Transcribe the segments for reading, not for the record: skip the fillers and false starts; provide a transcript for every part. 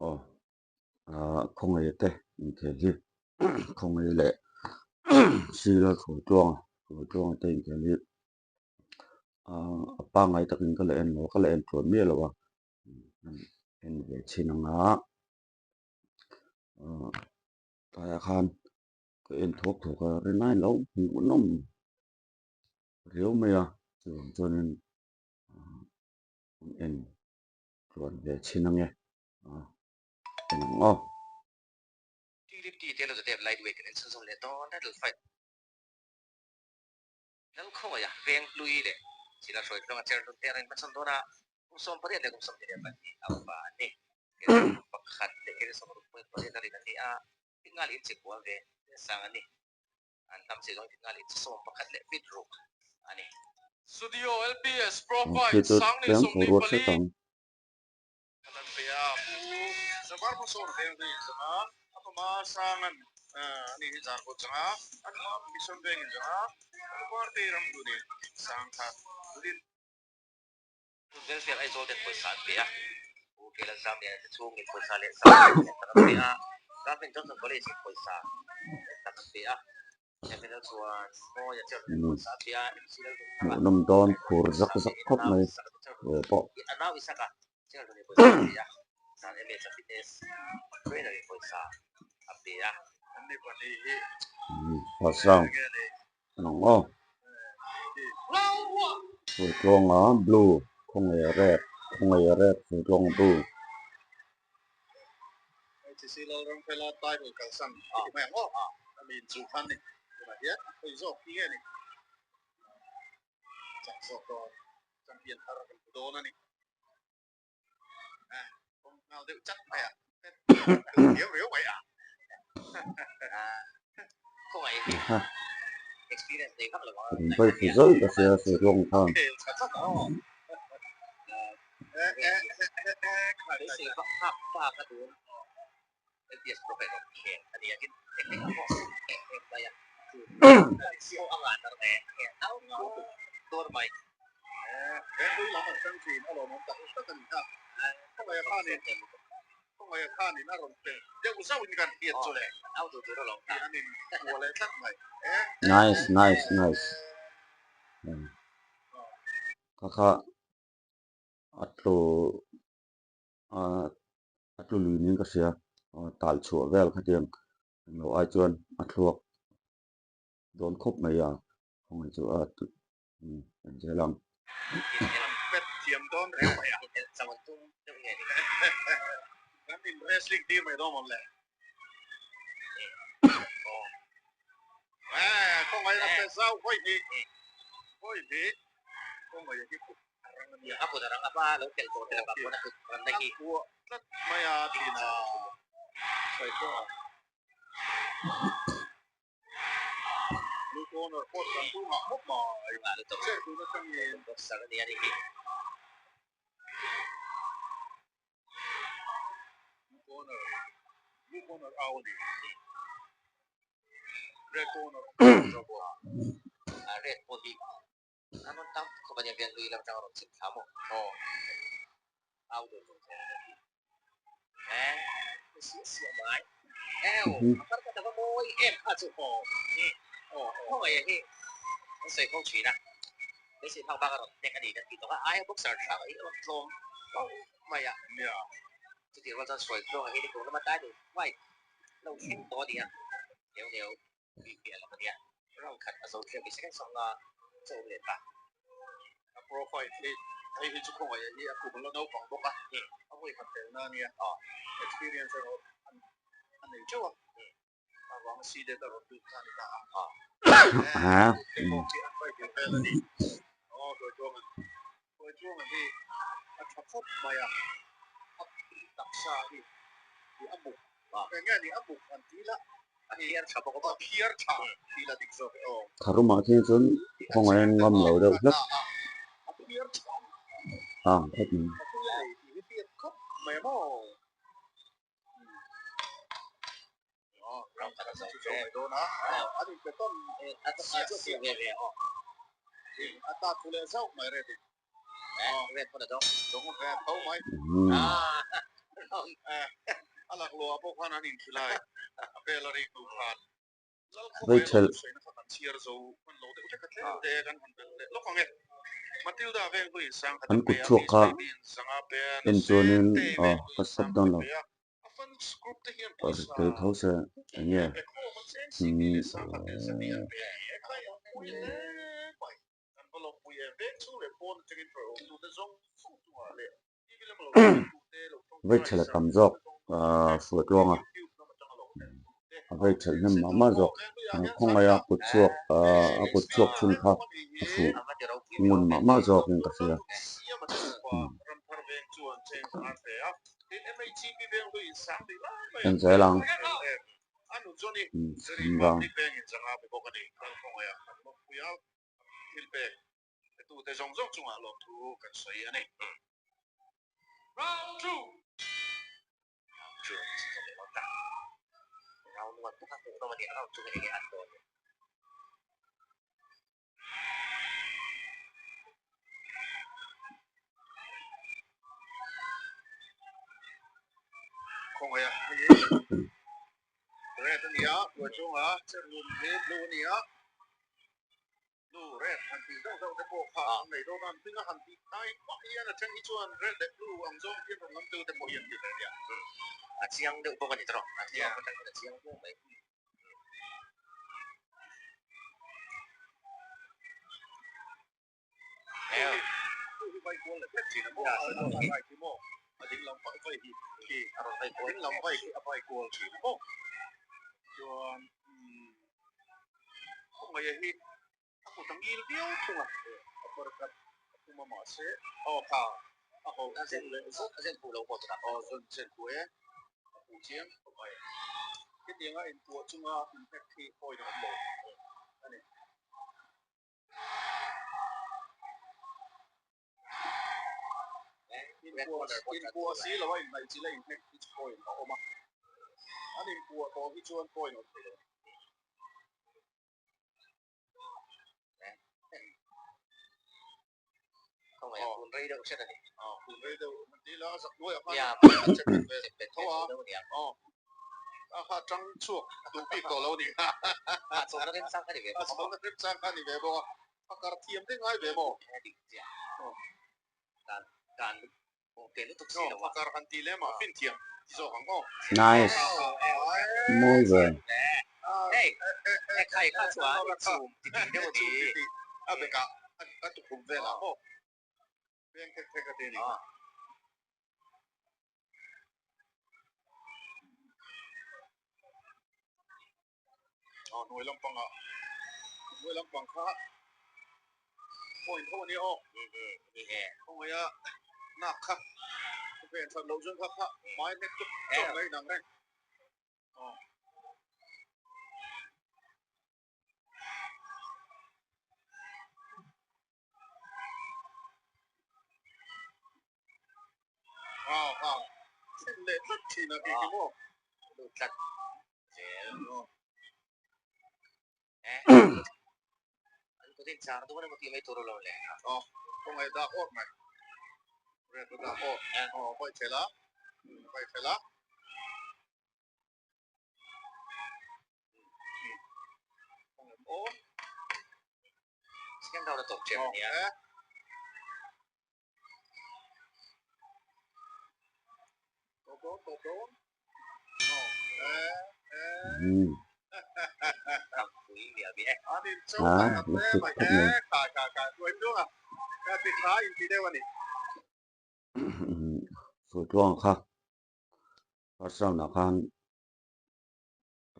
Aw ah khawngaih te inkhel hi khawngaih leh sira hruaitluanga hruaitluanga te inkhel hi ah a pangngai takin ka la en lo a ka la en tluan miah lo a en ve chhin ang a ah tlaiah khan ka en thuak thuak a rinai lo hmuhnawm riau mai a chuvang chuanin ah en tluan ve chhin ange ah en ang aw. Lalkhawngaia veng hlui leh thil a hruai tluanga chair hlun te a rawn hmachhawn dawn a, kum 18 leh kum 22 a upa an ni. Keri pakhat leh keri 60.8 a rin an ni a, fit ngal inchi kua ve sang an ni. An hnam chi zawng fit ngal inchi 11 leh fit ruk a ni. Studio LPS Pro Khi Fight chu Sangni tlem sawmhnih ruat pali. hret ang. Kan pe a, Pu Zavar hmasawn veng hlui in zanga, a pama Sangan a nih hi zar kawt zanga, a hma Mission veng in zanga, a party ram hlun in sang kha hlun. Welfare Aizawl ten pawisa an pe a, Pu Kelan Zamliana te chhungin pawisa leh sang leh tak an pe a, Calvin Johnson College in pawisa leh tak an pe a. Hmuhnawm dawn phur zak zak khawp mai ve pawh. First round a ni ang aw. Furtluanga blue khawngaih red khawngaih red furtluanga blue. HCC Lalramfela title kalsan i ti mai ang aw. A mi inchuh khan ni. Tunah hian a khawi zawk hi nge ni? Chak zawk dawn. Champion thar kan hmu dawn a ni. A kawng nghal deuh chat mai a. Thiam riau mai a. Kan pawi fu zawih ka hria Furtluanga khan. Khel tha tlat aw. Nice nice nice kha kha a tlu a tlu lui niin ka hria tal chhuah vel khatiang englo ai chuan a thluak dawn khawp mai a khawngaih chu a en zel ang. A kut a rang a hma lo kelh tawh te lakah pawn a kut ranna hi tlat mai a thin a sawi pawh a blue corner pawh kan tu ngah khawp mai chair tun atangin boxer a ni a ni hi blue corner blue corner au a ni red corner red pawh hi An rawn tam khawp a nia bian lui lam tang a rawn chim thla maw? Aw. Au deuh deuh thei ang hi. Eh, siah siah mai. Eh, aw, a kar ka ta va mawi em kha chu. Aw, aw, khawngaih a hi an sawi fo thin a. Beisei phak bak a rawn hnek a ni kan tih tawk a, aia boxer tha hi a rawn tlawm fo mai a. Nia. Chutih rual chuan sawi tluang a hi ni kum lama title fight lo thleng tawh a ni a. Neu neu. Tih piah lam a nia. Round khat a zo thiam i second sawng nga chaw awm leh ta. A profile hi hei hi chu khawngaih hi a kum la naupang bawk a, a vawi khat tel na a nia. Experience erawh a nei teuh a, avanga seeded a rawn lut kha a ni ta a. Te pawh khi an vai ve vel a ni. Aw Hruaitluangan, Hruaitluangan hi a tha khawp mai a, a taksa hi a muk, eng nge ni a muk an ti la. A phiar tha bawk a phiar tha tih la dik zawk e aw. Tharumah khian chuan khawngaih an ngam lo deuh hlek. A phiar tha ang khawp mai. A pui a nei tih hi hriat khawp mai a maw. An inpe tawn siah siah mai. A ta thu leh zauh mai Red in. Red pawn a dawng. Dawng ve tho mai. Veichhelh. An kut chhuak kha en chuanin aw ka stop dawn lo. Tel tho se eng nge Veichhelh a tam zawk hruai tluang a, a veichhelh hnem mah mah zawk. Khawngaih a kut chhuak a kut chhuak chhun kha a fuh ngun mah mah zawkin ka hria. En zel ang. Vang. Nice. Mawi ve. Ah, lipstick khawp mai. Sawi tluang kha first round ah khan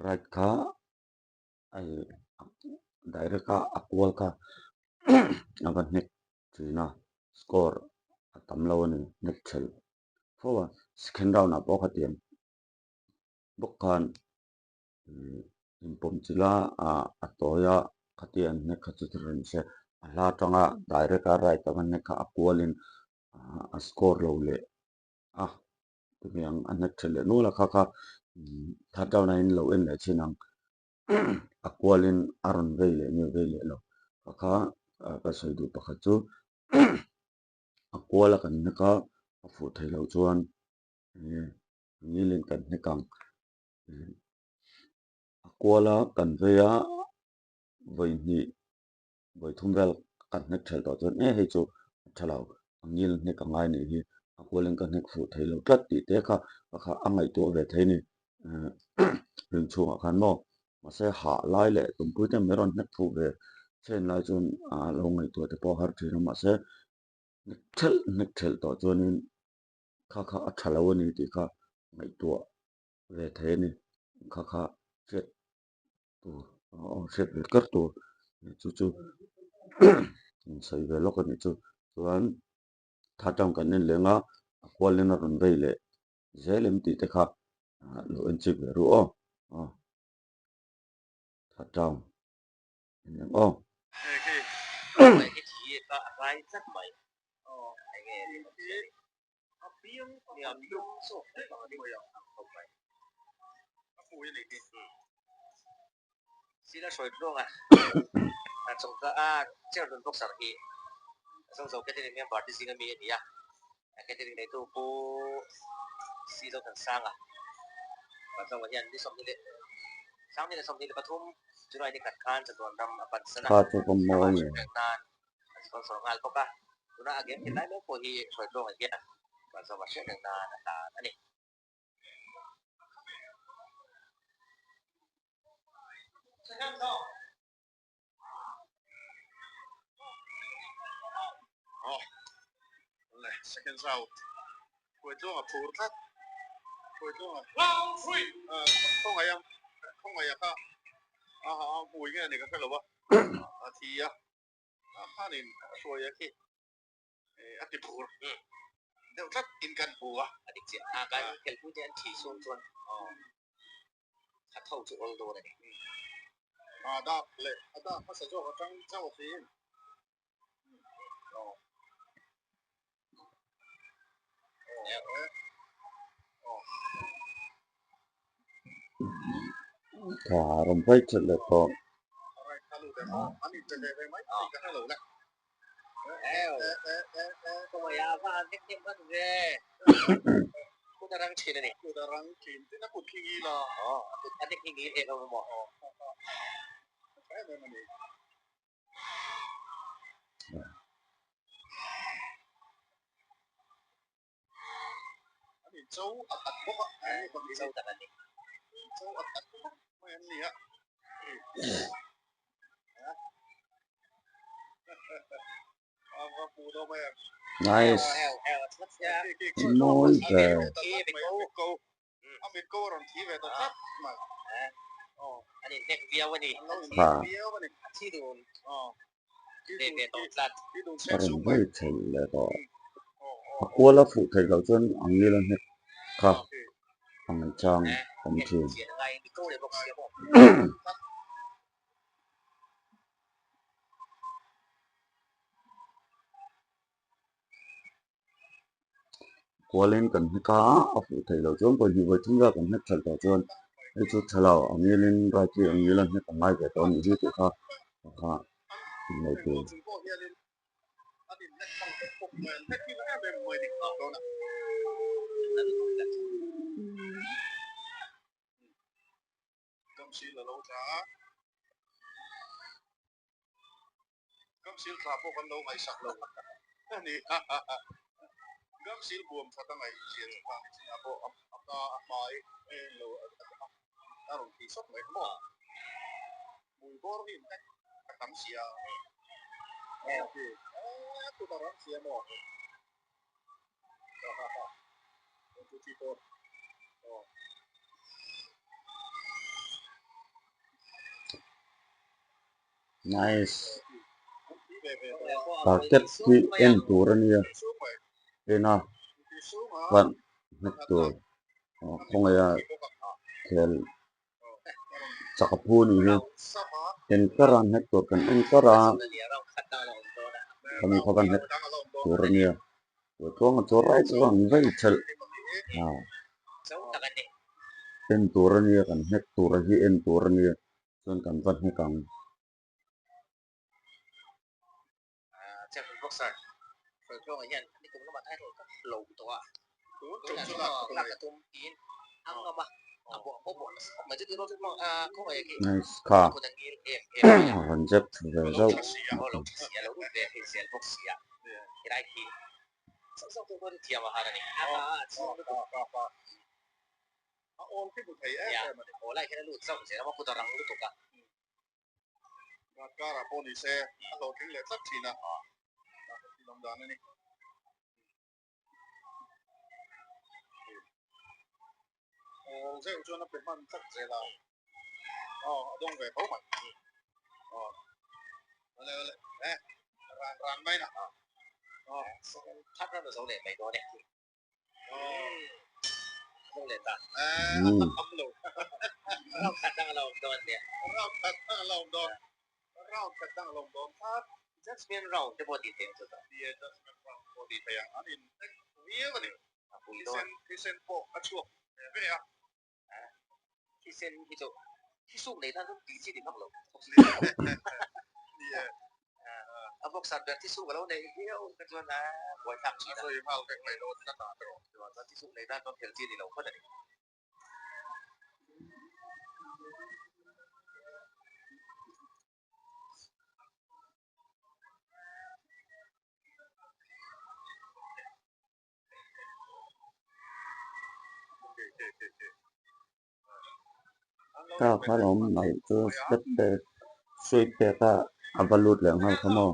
right kha a direct a a kual kha a va hnek thin a score a tam lo a ni hnek thelh fo a second round ah pawh khatiang bawk khan inpawm chila a tawi a khatia an hnek kha chu thil reng se a hla atanga direct a right a va hnek kha a kualin a score lo leh a chutiang a hnek thelh leh nual a kha kha third round ah hian lo en leh chin ang a kualin a rawn vei leh nge vei leh lo kha kha ka sawi duh pakhat chu a kual a kan hnek a a fuh theih loh chuan. ngilin kan hnek ang. A kuala kan vei a, vawi hnih vawi thum vel kan hnek thelh tawh chuan e hei chu a tha lo, a ngil hnek a ngai nih hi, a kualin ka hnek fuh thei lo tlat tih te kha ka kha a ngaihtuah ve thei a ni. Ring chhungah khan maw mahse hah lai leh tumpui te mai rawn hnek fuh ve chen lai chuan a lo ngaihtuah te pawh a har thin a mahse hnek thelh hnek thelh tawh chuanin kha kha a tha lo a ni tih kha ngaihtuah ve thei a ni kha kha hriat tur aw hriat ve kar tur chu chu sawi ve lawk a nih chu chuan thla tang kan en leng a a kualin a rawn vei leh zel em tih te kha lo en chik ve ru aw aw tha tang en ang aw. Catering neitu Pu Si Zothansanga Patlawnga hian ni 24 July ni khat khan chatuan ram a pansan a, Kha chu ka mawi amah nge. hriat reng nan an sponsor nghal bawk a, tuna a game khelh lai mek pawh hi Hruaitluanga hian Patlawnga hriat reng nan a hlan a ni. Second round Hruaitluanga phur tlat Hruaitluanga khawngaih a khawngaih a kha a ha a hmui nge ni ka hre lo a a thi a a khanin a hruai a khi a ti phur deuh tlat in kan hmu a. A dik chiah a kan khelpui te an thi sum chuan a tho chu awl dawn a ni. A dak leh a dak hmasa zawk atang chauh a thin. Tha rawn vai chelh leh tawh. Nice. Mawi ber. Kha. A rawn vei thei leh tawh. A kual a fuh theih loh chuan ang ngil a hnek kha a ngaihchang awm thin. Kualin kan hnek a, a fuh theih loh chuan pawihnih vawi thum vel kan hnek thelh tawh chuan hei chu tha lo ang ngilin right hi ang ngila hnek a ngai ve tawh a nih hi tih kha kha inneih tur. Gamsil thla pawh kan lo ngaihsak lo a ni. Gamsil buam that a ngaih zia chu kha a pawh a ka a hmai eng lo a rawn ti sawk mai kha maw. Hmui bawr hi in a tam sia. A kut a rang sia maw. Ha ha ha. One two three four. Aw. Nice. Target hi en tur a nia en a van hnek tur khawngaih a khel chak a phu a nih hi en kar a hnek tur kan en kar a khami kha van hnek tur a nia tluanga chu right chuan vei thelh en tur a nia kan hnek tur hi en tur a nia. Chuan kan va hnek ang. Nice kha rawn zep thlu ve zauh. Aw zeuh chuan a pe hman tlat zel a, aw a dawng ve tho mai. Aw awle awle e ran ran mai na aw. Second third round a zo leh mai dawn e. Aw zo leh ta. E a tam lo. Round khat dang a la awm dawn nia. Round khat dang a la awm dawn. Round khat dang a la awm dawn tlat. Judgement round te pawh tih theih ang chu ta. Ni e judgement round pawh tih theih ang an in nek viau a ni. Thisen thisen pawh a chhuak ve ve a. Thisen hi chu thisuk nei tan chuan tih chi ni vak lo. Ni e. A boxer ber thisuk a lo nei viau kha chuan a buaithlak thin a. A sawi nghal vek mai dawn tlat a erawh. Chuan thisuk nei tan chuan khelh chi ni lo phawt a ni. Kha kha lo awm mai chu step pek sweet pek a a va lut leh nghal kha maw.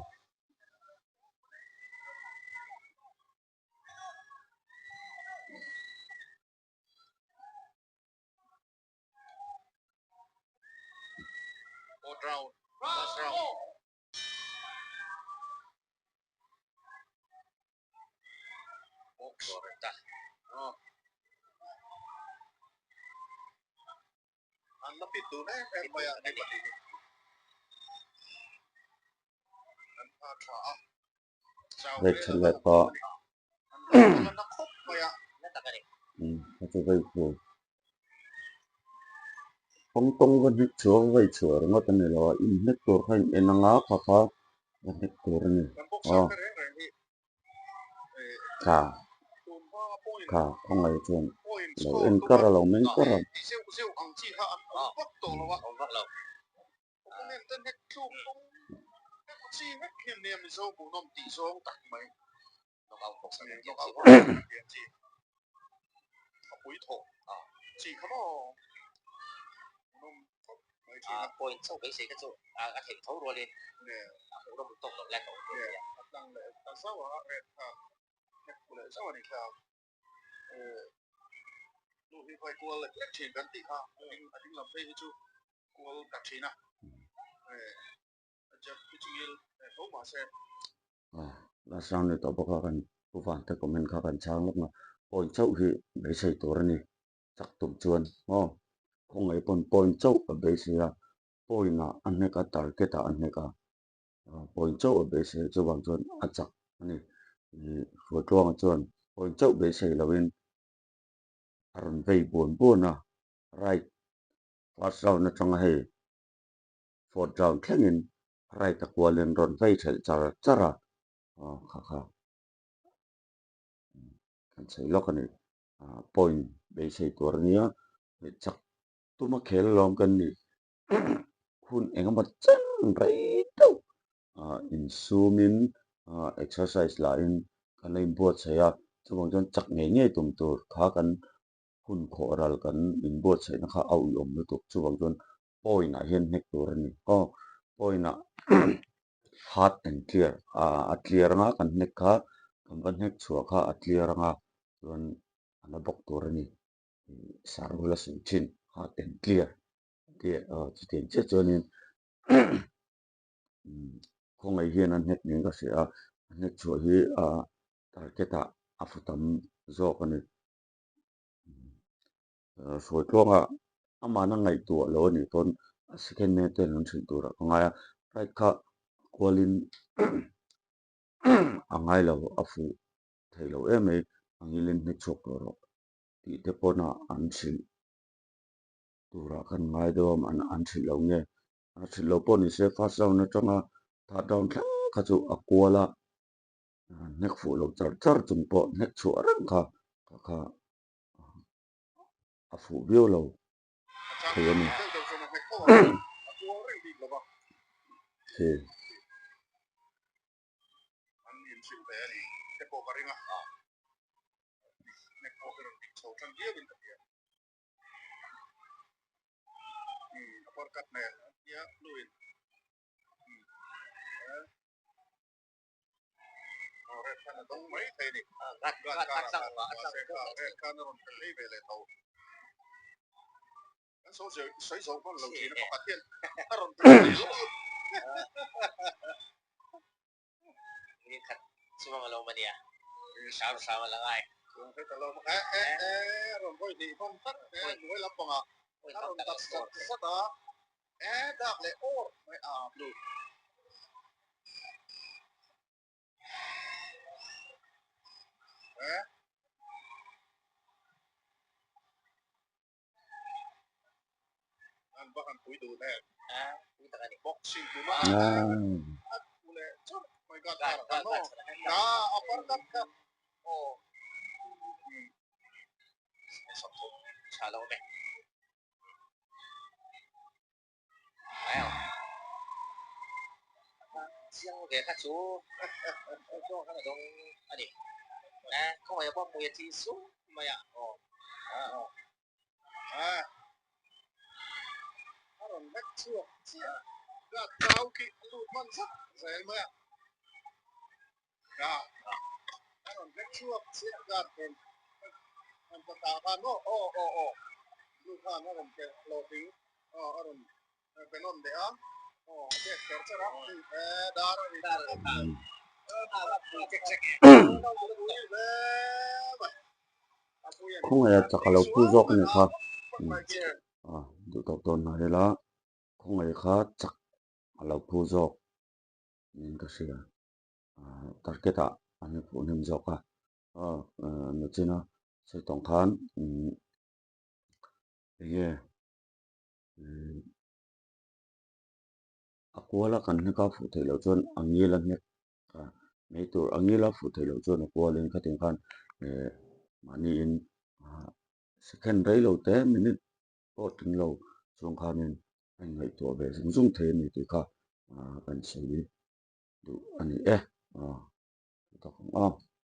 Vei tha leh pawh a chu vei fu kawng tawng va hnek chhuah a vei chhuah ringawt a ni lo a inhnek tur kha in en anga kha kha va hnek tur a ni aw kha kha khawngaih chuan lo en kar a lo meng kar a. Last round ni tawh bawk a kan pu vante comment kha kan chhang lawk a point chauh hi beisei tur a ni chak tum chuan maw khawngaih pawn point chauh a beisei a point ah a hnek a target ah a hnek a point chauh a beisei a chuvang chuan a chak a ni ih Hruaitluanga chuan point chauh beisei loin a rawn vei buan buan a right first round atanga hei fourth round thlengin right a kualin rawn vei thelh char char a aw kha kha kan sawi lawk a ni ah point beisei tur a nia chak tuma khel alawm kan nih hun engemaw chen rei deuh ah insumin ah exercise lahin kan la inbuatsaih a chuvang chuan chak ngei ngei tum tur kha kan hun khawh ral kan inbuatsaihna kha a uiawm lutuk chuvang chuan point ah hian hnek tur a ni aw point ah hard and clear ah a clear anga kan hnek kha kan va hnek chhuah kha a clear anga chuan a la bawk tur a ni sar bula sawi thin hard and clear tih chutiang chiah chuanin khawngaih hian a hnek niin ka hria a a hnek chhuah hi ah target ah a fu tam zawk a ni. Hruai tluanga amahna ngaihtuah lo a nih pawn a second man ten an hrilh turah ka ngai a, right kha kualin a ngai lo a fuh thei lo em mai a ngilin hnek chhuak tawh rawh tih te pawna an hrilh turah khan ngai deuh a an hrilh lo nge a hrilh lo pawh ni se first round atanga third round thleng kha chu a kual a. Hnek fuh lo char char chung pawh hnek chhuah reng kha kha kha a fuh viau lo thei a ni. Khawngaih a chak a lo phu zawk a ni kha duh tawk dawn hna ila khawngaih kha chak a lo phu zawk niin ka hria target ah an phuh hnem zawk a nachina sawi tawng khan enge a kuala kan hnek a fuh theih loh chuan a ngil a hnek mai tur a ngil a fuh theih loh chuan a kualin khatiang khan eh mahniin second rei lo te minute pawh tling lo chuang khanin a inngaihtuah ve zung zung thei a ni tih kha kan sawi duh a ni e. Tak ang a.